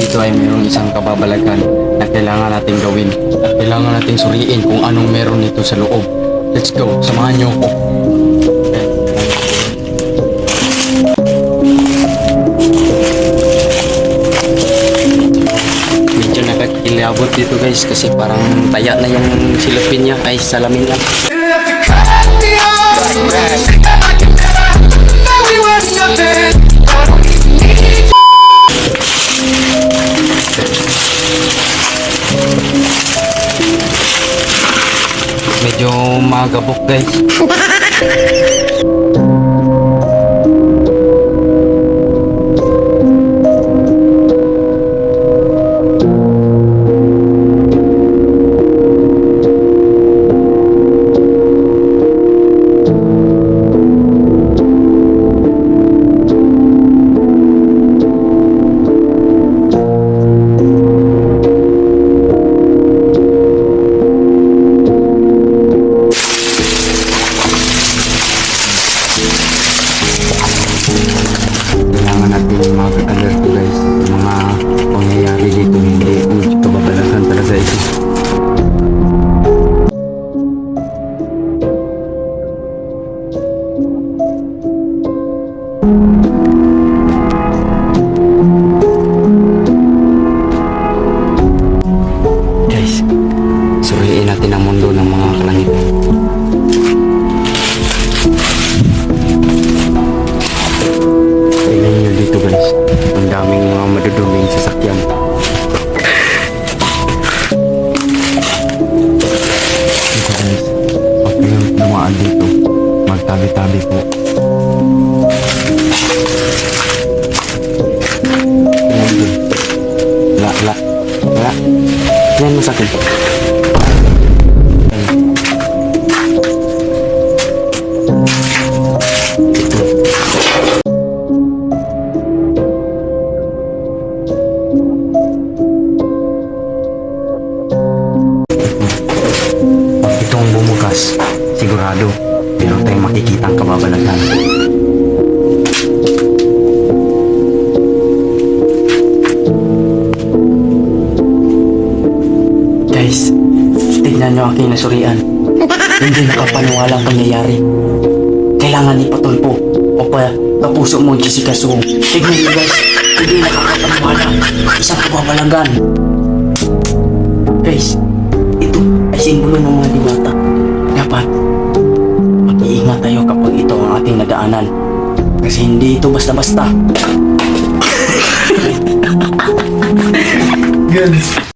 Dito ay mayroong isang kababalaghan na kailangan nating gawin. At kailangan nating suriin kung anong meron nito sa loob. Let's go, samahan niyo ako. Medyo nakakilabot dito, guys, kasi parang taya na yung silupin niya, ay salamin niya. Cut me off. That we were nothing. I don't even need Medyo magabok, guys. Kailangan natin mag-alert, guys, sa mga pangyayari dito. Hindi medyo kababalaghan talaga ito. Guys, suriin natin ang mundo ng mga kalangit. Tingnan nyo dito, guys. Ang daming mga maduduming sasakyan. Dito, guys, pag kayo dumaan dito, magtabi-tabi po. Ayan dun. Wala, wala. Wala. Tingnan mo sa akin. Ayan. Ito. Pag itong bumukas, sigurado, meron tayong makikitang kababalaghan. Guys, tignan nyo aking nasurian. Hindi nakapaniwala ang pangyayari. Kailangan ipatulpo o pa kapuso mo, Jessica Soho. Tignan nyo, guys, hindi nakakapaniwala. Isang kababalagan. Guys, ito ay simbolo ng mga diwata. Dapat mag-iingat tayo kapag ito ang ating nadaanan. Kasi hindi ito basta-basta. Guns.